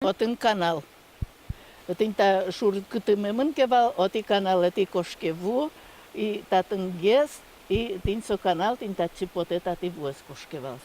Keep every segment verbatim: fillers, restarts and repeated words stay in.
Отын канал. Тӥни та шур кытымемын ке вал, отӥ каналэтӥ кошке ву, и татынгес, и тӥни со канал, тӥни татчы потэ, татӥ вуэз кошке вал.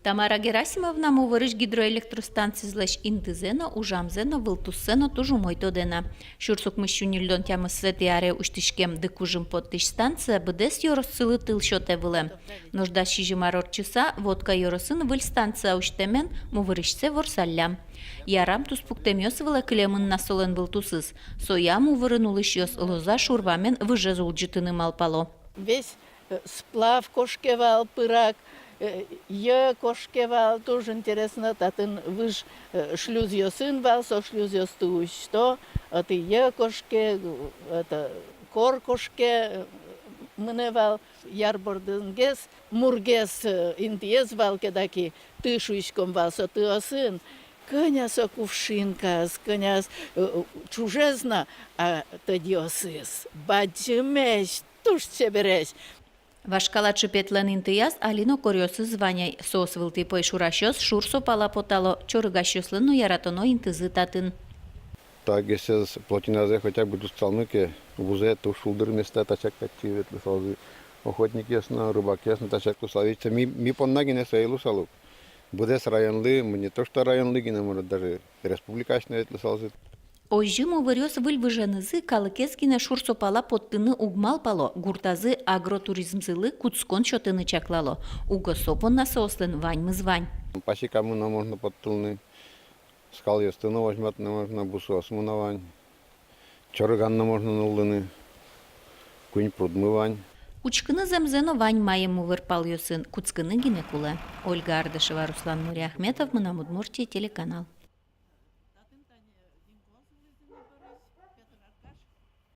Тамара Герасимовна Мувырысь гидроэлектростанцизлэсь интызэ но, ужамзэ но, вылтуссэ но туж умой тодэ на. Сюрс укмыссю ньыльдон тямысэтӥ аре усьтӥськем Дыкужым поттӥсь станция быдэс ёроссылы тыл сётэ вылэм. Нош дас сизьым ар ортчыса Вотка ёросын выль станция усьтэмен, Мувырысьсэ ворсаллям. Ярам, туспуктэмъёс вылэ кылемын на солэн вылтусыз. Соя Мувырын улӥсьёс лоза шур вамен выжез улӟытыны малпало. Весь, э, сплав кошке вал пырак, э, йӧ кошке вал, туж интересно, татын выж, э, шлюзъёсын вал, со шлюзъёсты усьто, отӥ йӧ кошке, э, это, кор кошке, э, мынэ вал, яр бордынгес, мургес, э, интыез вал ке, дак и ты шуиськом вал со тыосын. Кӧня со кувшинкаос, кӧня, э, э, ӵужез но, а тӧдьыосыз бадӟымесь, туж чебересь. Вашкала чыпетлэн интыяз али но коръёсыз вань ай, соос вылтӥ пӧйшурасьёс шур сопала потало, чорыгасьёслэн но яратоно интызы татын. Та гесэз, плотиназэ хотя бы тусалмы ке, вузэ туж шулдыр места, тачак татчы ветлысалзы охотникъёс но, рыбакъёс но тачак тусалзы. Ми, ми понна гинэ со ӧй луысал ук. Быдэс районлы, ми не то что районлы гинэ, может, даже республикаысь но ветлысалзы. Озьы Мувыръёс выль выженызы калыкез гинэ шур сопала поттыны уг малпало, гуртазы агротуризмзылы кутскон сётыны чаклало. Уго со понна соослэн ваньмыз вань. Пасекамы но можно поттылыны, скалъёсты но возьматыны можно, бусыосмы но вань, чорыган но можно нуллыны, куинь прудмы вань. Учкыны зэмзэ но вань, мае Мувыр палъёсын, кутскыны гинэ кулэ. Ольга Ардашева, Руслан Нуриахметов, «Мынам Удмуртие» телеканал.